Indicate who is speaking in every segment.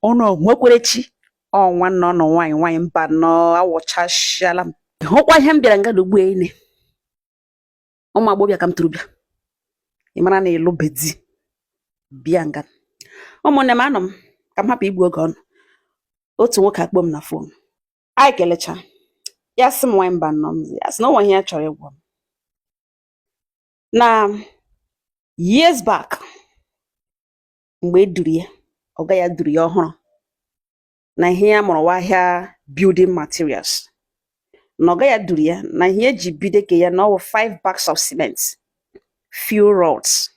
Speaker 1: Ụnụ nwekwere chi ọ nwanne ọnụ nwaanyị nwaanyị mba nọ awụchasịala m hụkwa ihe m bịara nga ugbu a ine ụmụ agbọghọbịa ka m tụrụ bịa. Ị mara na ịlụbe di bịa nga. Ụmụnne m, anọ m ka m hapụ igbu oge ọnụ. Otu nwoke akpọ m na phone, anyị kelecha. Ya sị m, "Nwaanyị mba nọ m," ya sị na o nwe ihe ya chọrọ ịgwa m, na years back, mgbe e duru ya, ọga ya duru ya ọhụrụ na ihe ya mụrụ wa ahịa building materials, na ọga ya duru ya na ihe eji bido ke ya na ọ wụ five bags of cement, few rods,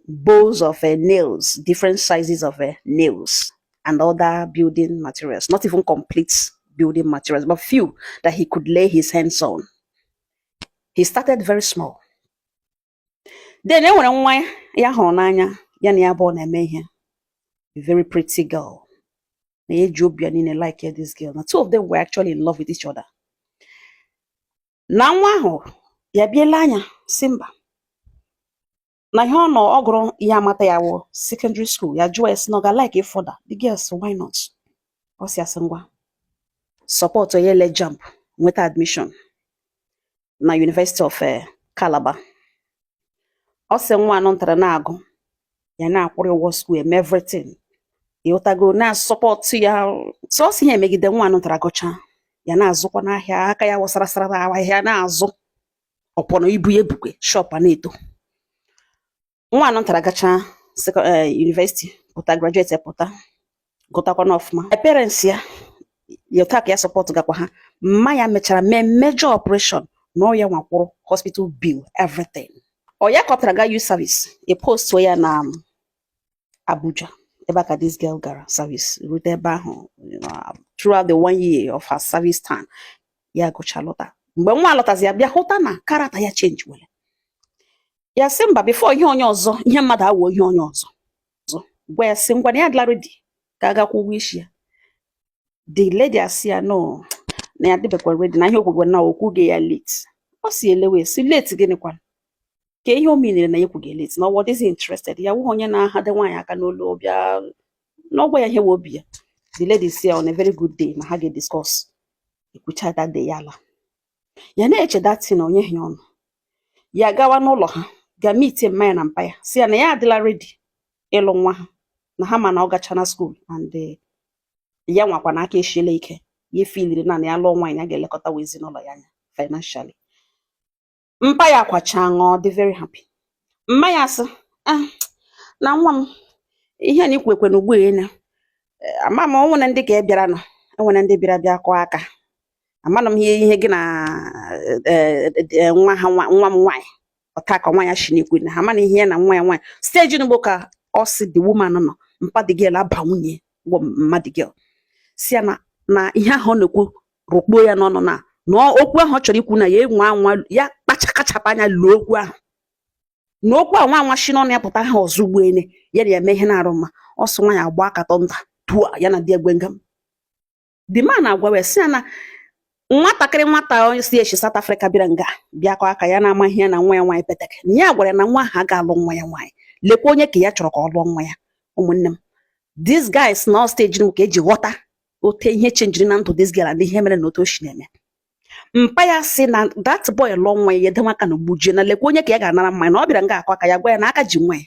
Speaker 1: bowls of nails, different sizes of nails and other building materials, not even complete building materials, but few that he could lay his hands on. He started very small. Then e nwere nwa ya hụrụ n'anya, ya na ya abụọ na-eme ihe, a very pretty girl, na ya eji obi ya niile like this girl, na two of them were actually in love with each other. Na nwa ahụ ya biela anya si mba, na ihe ọ nọ ọ gụrụ ya amata ya wụ secondary school. Ya jụọ ya sị na ọ ga-like further. The girl sị, "Why not?" Ọ sị asị ngwa support ya ele JAMB, nweta admission na University of Calabar. Ọ sị nwa anọ ntara na-agụ, ya na-akwụrụ ụgwọ school, eme everything, ịghọtago, na-asupport ya. So ọ sị ihe emegide nwa anọ ntara gụchaa, ya na-azụkwa n'ahịa aka ya wụsara sara ahịa na-azụ ọpọnọ ibu ya ebukwe shop a na-eto. Nwa anọ ntara gachaa university pụta, graduate pụta, gụtakwa n'ọfụma. Parents ya ya otu a ka ya support gakwa ha. Mma ya mechara mee major operation na ọ ya nwakwụrụ hospital bill, everything. Ọ ya kọpụtara ga youth service, e post ya na Abuja, ebe a ka this girl gara service rute ebe ahụ. Throughout the one year of her service time, ya gụcha lọta. Mgbe nwa lọtazi, ya bịa hụta na character ya change were. Ya sị mba, before ihe onye ọzọ, ihe mmadụ awụ ihe onye ọzọ gwa ya, sị ngwa na ya adịla ready ka a gakwa ụgwọ isi ya. The lady asị ya no, na ya adịbekwa ready, na ihe okwukwe na okwughị ya late. Ọ si elewe si late gịnịkwa ka ihe o minere na ya ekwughị late, na ọ dịghị interested, ya wụghị onye na-ahade nwaanyị aka n'olu ọbịa n'ọgwa ya ihe wee obi ya. The lady si ya on a very good day na ha ga-discuss. Ekwucha that day, ya ala, ya na-eche that thing na onyeghị ya ọnụ. Ya gawa n'ụlọ ha ga meet mma ya na mpa ya, si ya na ya adịla ready ịlụ nwa ha, na ha ma na ọ gacha na school and ya nwakwa na aka eshiela ike, ya efiliri na ya lụọ nwaanyị, ya ga-elekọta wa ezinụlọ ya anya financially. Mpa ya kwacha ṅụọ, dị very happy. Mma ya sị, "Ah, na nwa m, ihe na ikwekwe na ugbu a ena ama m onwere ndị ka bịara nọ, enwere ndị bịara bịa kụọ aka, amana m ihe gị na nwa ha, nwa m nwaanyị ọta ka nwa ya shi n'ekwu na ha mana ihe ya na nwa ya nwaanyị stage n'ugbo." Ka ọ sị the woman nọ mpa the girl aba nwunye gwọ mma the girl, si ya na ihe ahụ ọ na-ekwu rụkpuo ya n'ọnụ, na okwu ahụ ọ chọrọ ikwu na ya enwe anwa ya kpacha kachapụ anya lụọ okwu ahụ, na okwu a nwa anwa shi n'ọnụ ya pụta ha ọzọ ugbo ene ya na ya eme ihe na-arụ mma. Ọ sị nwa ya agba akatọ nta tua ya na di egwe ngam. The man agwa wee sị ya na nwatakịrị nwata onye si echi South Africa bịara nga bịa kọọ aka ya na-amaghị ya na nwa ya nwaanyị petek, na ya gwara ya na nwa ahụ aga alụ nwa ya nwaanyị, lekwa onye ka ya chọrọ ka ọ lụọ nwa ya. Ụmụnne m, this guys na stage ka eji ghọta ote ihe changeri na ndụ this girl and ihe mere na otu o si na-eme. Mpa ya sị na that boy lụọ nwa ya, ya edewe aka na gbujie, na lekwa onye ka ya ga-anara mmanya, na ọ bịara nga akọ aka ya gwa ya na aka ji nwa ya.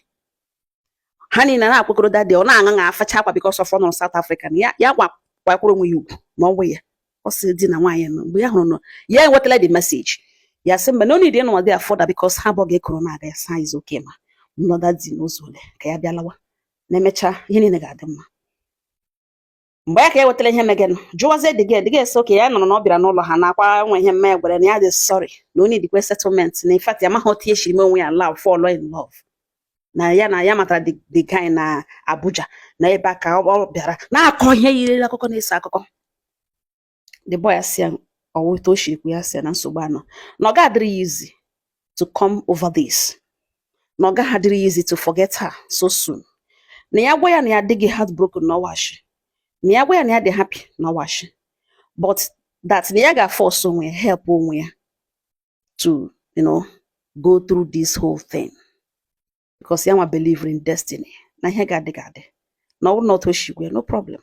Speaker 1: Ha niile na-akwekọrọ daddy ọ na-aṅa ṅa afacha akwa because of ọ nọrọ South Africa, na ya ya gwa kwakwara onwe ya ugwu na ọnwụ ya. Ọ sị di na nwaanyị nọ mgbe ya hụrụ na ya enwetala the message, ya sị mba, no need ịnọ there further because ha abụọ ga-ekoro na-aga. Ya sị is okay, ma nnọda di n'ụzọ ole ka ya bịa lawa na emechaa ihe niile ga-adị mma. Mgbe ya ka e wetara ihe megenụ, jụwazie the girl, the girl sị okay, ya nụrụ na ọ bịara n'ụlọ ha nakwa nwe ihe mma ya gwara na ya dị sorry, na onye dịkwa settlement, na in fact ya amaghị otu esiri mee onwe ya love, fall in love, na ya matara the guy na Abuja, na ebe a ka ọ bịara na-akọ ihe yiri akụkọ na-eso akụkọ. The boy asị ya ọwụ otu o siri kwu. Ya sị ya na nsogbu anọ, na ọ ga-adịrị ya easy to come over this, na ọ gaghị adịrị ya easy to forget her so soon, na ya gwa ya na ya adịghị heartbroken na ọwashi, na ya gwa ya na ya dị happy na ọwashi, but that na ya ga-force onwe ya, help onwe ya to go through this whole thing because ya nwa believe in destiny, na ihe ga-adị ga-adị. Na ọ bụrụ na otu o si gwa ya, no problem,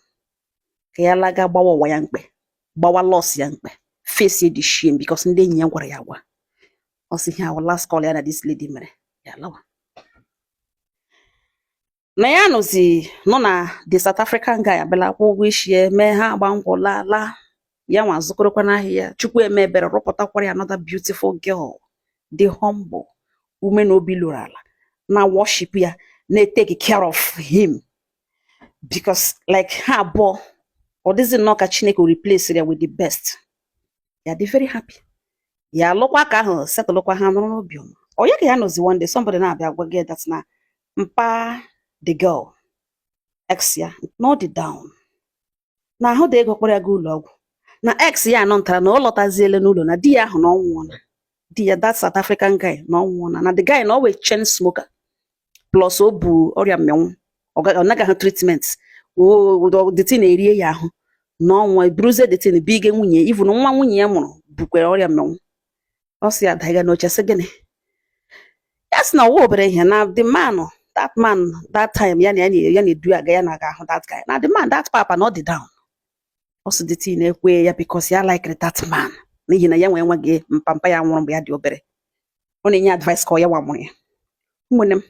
Speaker 1: ka ya laga gbawa ụwa ya mkpe, gbawa loss ya mkpe, face the shame, because ndị enyi ya gwara ya agwa. Ọ sị ihe ahụ last call ya na this lady mere ya lawa. Na ya nọzi nọ na the South African guy abịala kwụ ụgwọ isi ya, mee ha agba nkwụ laa laa. Ya nwa zụkọrọkwa n'ahịa ya. Chukwu eme ebere, rụpụtakwara ya another beautiful girl, dị humble, ume na obi lụrụ ala, na worship ya, na-etake care of him, because like ha abụọ, ọ dịzị nnọọ ka Chineke replace ya with the best. Ya dị very happy, ya alụkwa ka ahụ settlekwa, ha nọrọ n'obi ọma. Ọ ya ka ya nọzi, one day somebody na-abịa gwa gị that na mpa the girl, ex ya, na ọ dị down, na ahụ dị ego, kpọrọ ya gaa ụlọ ọgwụ, na ex ya anọ ntara, na ọ lọtaziele n'ụlọ, na di ya ahụ na ọ nwụọla. Di ya, that South African guy, na ọ nwụọla, na the guy na ọ wee chain smoker, plus o bu ọrịa mmịnwụ, ọ naghị ahụ treatment. O the thing erie ya ahụ, na ọnwa buruzie the thing bige nwunye, even nwa nwunye ya mụrụ bukwere ọrịa mmịnwụ. Ọ sị ya daiga n'oche, sị gịnị? Ya sị na ọwa obere ihe, na the man, that man, that time ya na ya na-edu aga, ya na-aga ahụ that guy, na the man, that papa, na ọ dị down. Ọ sị the thing ekwe ya, because ya likere that man, n'ihi na ya nwee nwa gị mpampa ya nwụrụ mgbe ya dị obere, ọ na-enye advice ka ọ ya nwa mụrụ ya. Ụmụnne m,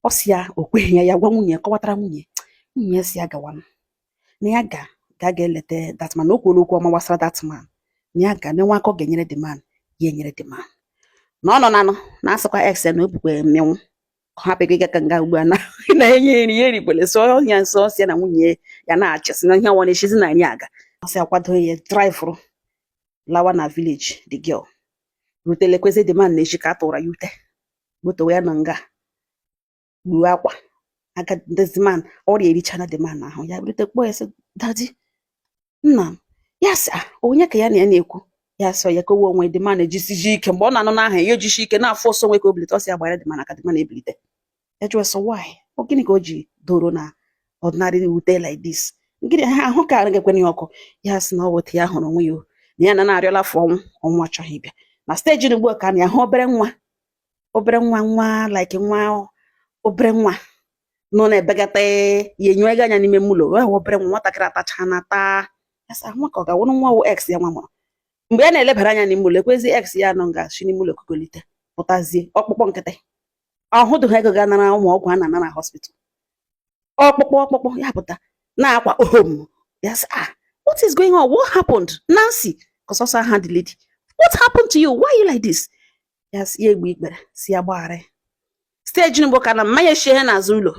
Speaker 1: ọ sị ya o kweghị ya. Ya gwa nwunye, kọwatara nwunye. Nwunye ya si ya gawanụ, na ya ga ga eleta that man, na o kwuola okwu ọma gbasara that man, na ya ga nenwe aka ọ ga-enyere the man, ya enyere the man. Na ọ nọ nanụ na asịkwa ex ya na o bukwe mmịnwụ, ka ọ hapụ ịga ka nga ugbu a na na-enye nri ya erikwele. So ya nso si ya na nwunye ya na-achị, sị na ihe ọnwa na-eshizi na anyị aga. Ọ sị akwado ya, drive lawa na village the girl, rutelekwezi the man na-echi ka a tụra ya ute moto ya nọ nga gbuo akwa aka. This man, ọrịa erichana the man ahụ. Ya rute, kpọọ ya, sị, "Daddy, nna m." Ya sị, "Ah, onye ka ya na ya na-ekwu?" Ya sị ya kowe onwe. The man ejisiji ike mgbe ọ na-anụ n'aha ya, ejisi ike na-afụ ọsọ onwe ka o bilite. Ọ sị ya gbara the man aka, the man ebilite. Ya jụọ sị, "Why? Ọ gịnị ka o ji doro na ordinary ute like this? Gịnị ha ahụ ka ga-ekwenye ọkụ?" Ya sị na ọ weta ya hụrụ onwe ya o, na ya na na-arịọla afọ ọnwụ, ọnwụ achọghị ịbịa na stage ugbu a, ka na ya hụ obere nwa, obere nwa, nwa like nwa obere nwa nọ na-ebegata ya, enyo anya n'ime ụlọ wee hụ obere nwa nwatakịrị atacha na taa. Ya sị nwa ka ọ ga-awụrụ nwa wụ ex ya nwa mụrụ. Mgbe ya na-elebara anya n'ime ụlọ, ekwezi ex ya nọ nga si n'ime ụlọ kugolite pụtazie, ọkpụkpọ nkịtị, ọhụdụ ha ego ga nara ụmụ ọgwụ a na-ana na hospital, ọkpụkpọ ọkpụkpọ ya pụta na-akwa ohom. Ya sị, "Ah, what is going on? What happened, Nancy?" Kọsọsọ aha the lady. "What happened to you? Why are you like this?" Ya sị ya egbe ikpere, si ya gbaghara. Stage mbụ ka na mmanya eshie ihe n'azụ ụlọ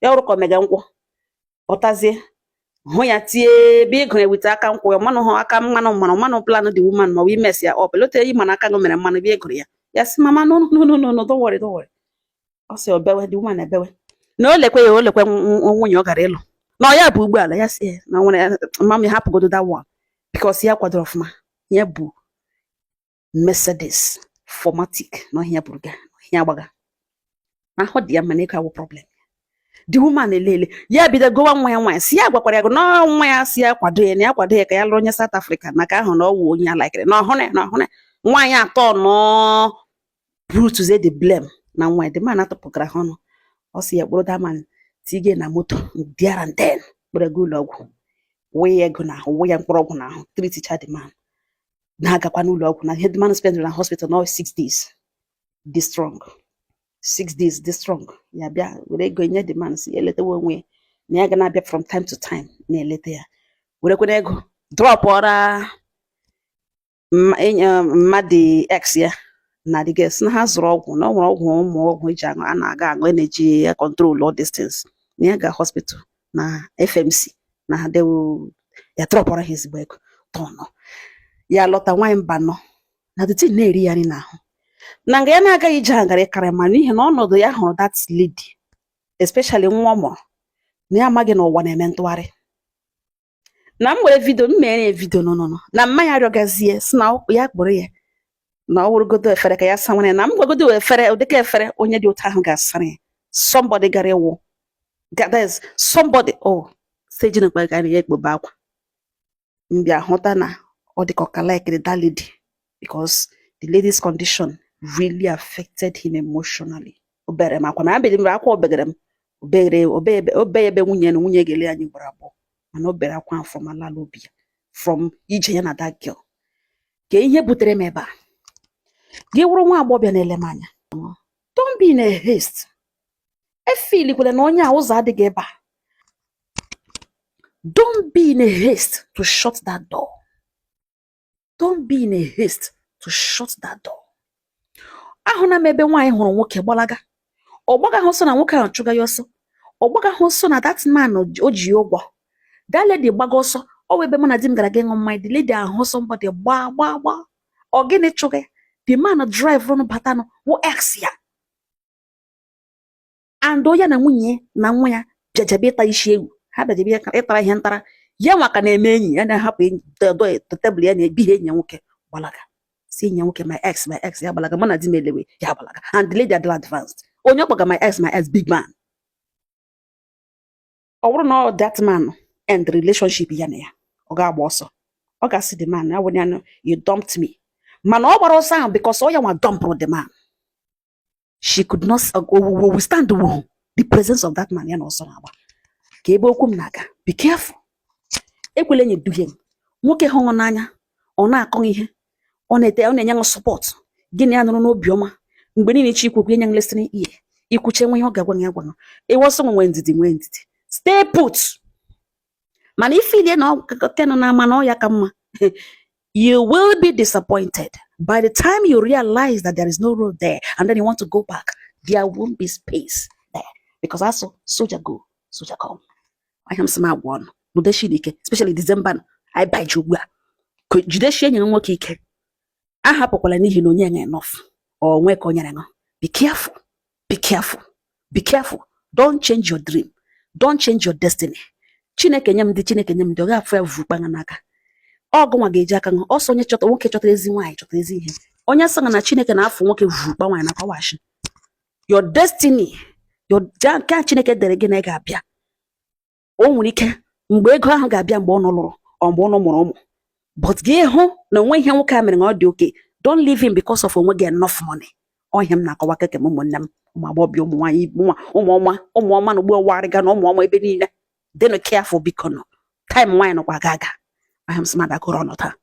Speaker 1: ya ọrụ ka omega nkwọ pụtazie, hụ ya tie ebe ị gụrụ ewite aka nkwụ ya mmanụ, hụ aka mmanụ mmanụ mmanụ, plan the woman ma ọ bụ imesi ya up elote yi, mana aka gị mere mmanụ ebe ị gụrụ ya. Ya sị, "Mama, no, no, no, no, no, don't worry, don't worry." Ọ sị obewe, the woman ebewe na o lekwe ya, o lekwe nwunye ọ gara ịlụ na ọ ya bụ ụgbọala. Ya sị na nwere mama ya, hapụgodo that one, because ya kwadoro ọfụma, ya bụ Mercedes 4MATIC na ọhịa buru ga ọhịa agbaga ahụ dị ya mma na ego awụ problem. The woman elele ya, bido gowa nwa ya nwaanyị, si ya gwakwara ya na nwa ya si ya kwado ya, na ya kwado ya ka ya lụrụ onye South Africa, na ka ahụ na ọ wụ onye ya likere, na ọhụrụ ya na ọhụrụ ya. Nwaanyị atọ nọ put the blame na nwa ya. The man atụpụgara ha ọnụ. Ọ sị ya kpụrụ that man tige na moto there and then, kpụrụ ego ụlọ ọgwụ, wụ ya ego n'ahụ, wụ ya mkpụrụ ọgwụ n'ahụ, treaticha the man, na-agakwa n'ụlọ ọgwụ. Na ihe the man spend na hospital now, 6 days dị strong, 6 days dị strong. Ya bịa were ego nye the man, si ya eletewa onwe ya, na ya ga na-abịa from time to time na-eleta ya. Werekwana ego drop ọra mmadụ ex ya na the girls, na ha zụrụ ọgwụ, na ọ nwere ọgwụ ụmụ ọgwụ eji aṅụ, a na-aga aṅụ na-eji ya control all these things, na ya ga hospital na FMC na ha dewo ya, dropọrọ ha ezigbo ego tọnụ. Ya lọta, nwaanyị mba nọ na the thing na-eri ya nri n'ahụ, na nga ya na-agaghị ije agara ịkarị ma n'ihi na ọnọdụ ya hụrụ that lady, especially nwa ọ mụrụ, na ya amaghị na ụwa na-eme ntụgharị. Na m were video m mere ya video, no, no, no, na mma ya arịọgazie si na ya kpụrụ ya, na ọ wụrụgodo efere ka ya sanwere ya, na m gwagodo efere ụdịka efere onye dị otu ahụ ga-asara ya. Somebody gara ịwụ that is somebody, oh, stage na mkpa gara ya ekpobe akwa. M bịa hụta na ọ dị ka ọ ka like that lady, because the lady's condition really affected him emotionally. O bere m akwa, ma ya bere m akwa, o begere m Obere obe obe ebe nwunye na nwunye ga-ele anya ugboro abụọ, mana o bere akwa from ala obi ya, from ije ya na that girl. Ka ihe butere m ebe a, gị wụrụ nwa agbọghọbịa na-ele m anya, don't be in a haste. Efilikwere na onye a ụzọ adịghị ebe a. Don't be in a haste to shut that door. Don't be in a haste to shut that door. Ahụna m ebe nwaanyị hụrụ nwoke gbalaga. Ọ gbagaghị ọsọ na nwoke ahụ chụga ya ọsọ. Ọ gbagaghị ọsọ na that man o ji ya ụgwọ. That lady gbaga ọsọ. Ọ wụ ebe mụ na di m gara ga ịṅụ mmanya. The lady ahụ somebody gbaa gbaa gbaa. Ọ gịnị chụga ya? The man drive rụnụ batanụ wụ ex ya. And onye na nwunye na nwa ya bịajebe ịta isi ewu. Ha bịajebe ịtara ihe ntara. Ya nwa ka na-eme enyi ya na-ahapụ enyi tebụl ya na-ebi ihe enyi ya nwoke gbalaga. Si enyi ya nwoke, "My ex, my ex." Ya gbalaga. Mụ na di m elewe ya gbalaga. And the lady adịla advanced. Onye ọ kpọga "my ex, my ex", big man. Ọ bụrụ na ọ that man end relationship ya na ya, ọ ga-agba ọsọ. Ọ ga-asị the man, ya wụ ya, "You dumped me." Mana ọ gbara ọsọ ahụ because ọ ya nwa dumpụrụ the man. She could not withstand the presence of that man ya na ọsọ na-agba. Ka ebe okwu m na-aga, be careful. Ekwela enyi duhie m. Nwoke hụrụ n'anya, ọ na-akọ ihe, ọ na-ete, ọ na-enye m support. Gị na ya nụrụ n'obi ọma. Mgbe niile chi ikwu okwu, enye m listening ear. Ikwuche nwe ihe ọ ga-agwa gị, agwa gị. Ewe ọsọ, nwee ndidi, nwee ndidi. Stay put. Mana ifilie na kenụ na-ama na ọ ya ka mma, you will be disappointed. By the time you realize that there is no road there and then you want to go back, there won't be space there. Because also, soldier go, soldier come. Ahịa m sị m agwa ọnụ, nọdesie ike, especially December anyị baji ugbu a. Ka jidesie enyi m nwoke ike. Ahapụkwala n'ihi na onye enough or nwee ka o nyere ṅụ. Be careful, be careful, be careful. Don't change your dream. Don't change your destiny. Chineke nye m ndị, Chineke nye m ndị, ọ ga-afụ ya vukpa n'aka. Ọgụ nwa ga-eji aka ṅụ ọsọ. Onye chọta nwoke chọtara ezi nwaanyị chọtara ezi ihe. Onye sị na Chineke na-afụ nwoke vukpa nwaanyị n'aka washi. Your destiny, your nke a Chineke dere gị na ị ga-abịa. O nwere ike mgbe ego ahụ ga-abịa, mgbe ọ nọ lụrụ ọ, mgbe ọ nọ mụrụ ụmụ. But gị hụ na onwe ihe nwoke a mere na ọ dị oke. Don't leave him because of onwe gị enough money. Ọ ihe m na-akọwa keke m. Ụmụnne m, ụmụ agbọghọbịa, ụmụ nwaanyị, ụmụ ọma, ụmụ ọma na ugbu warịga na ụmụ ọma ebe niile, dịnụ careful, biko. Nọ time nwaanyị nọkwa aga aga. Ahịa m sị m abịa kụrụ ọnụ taa.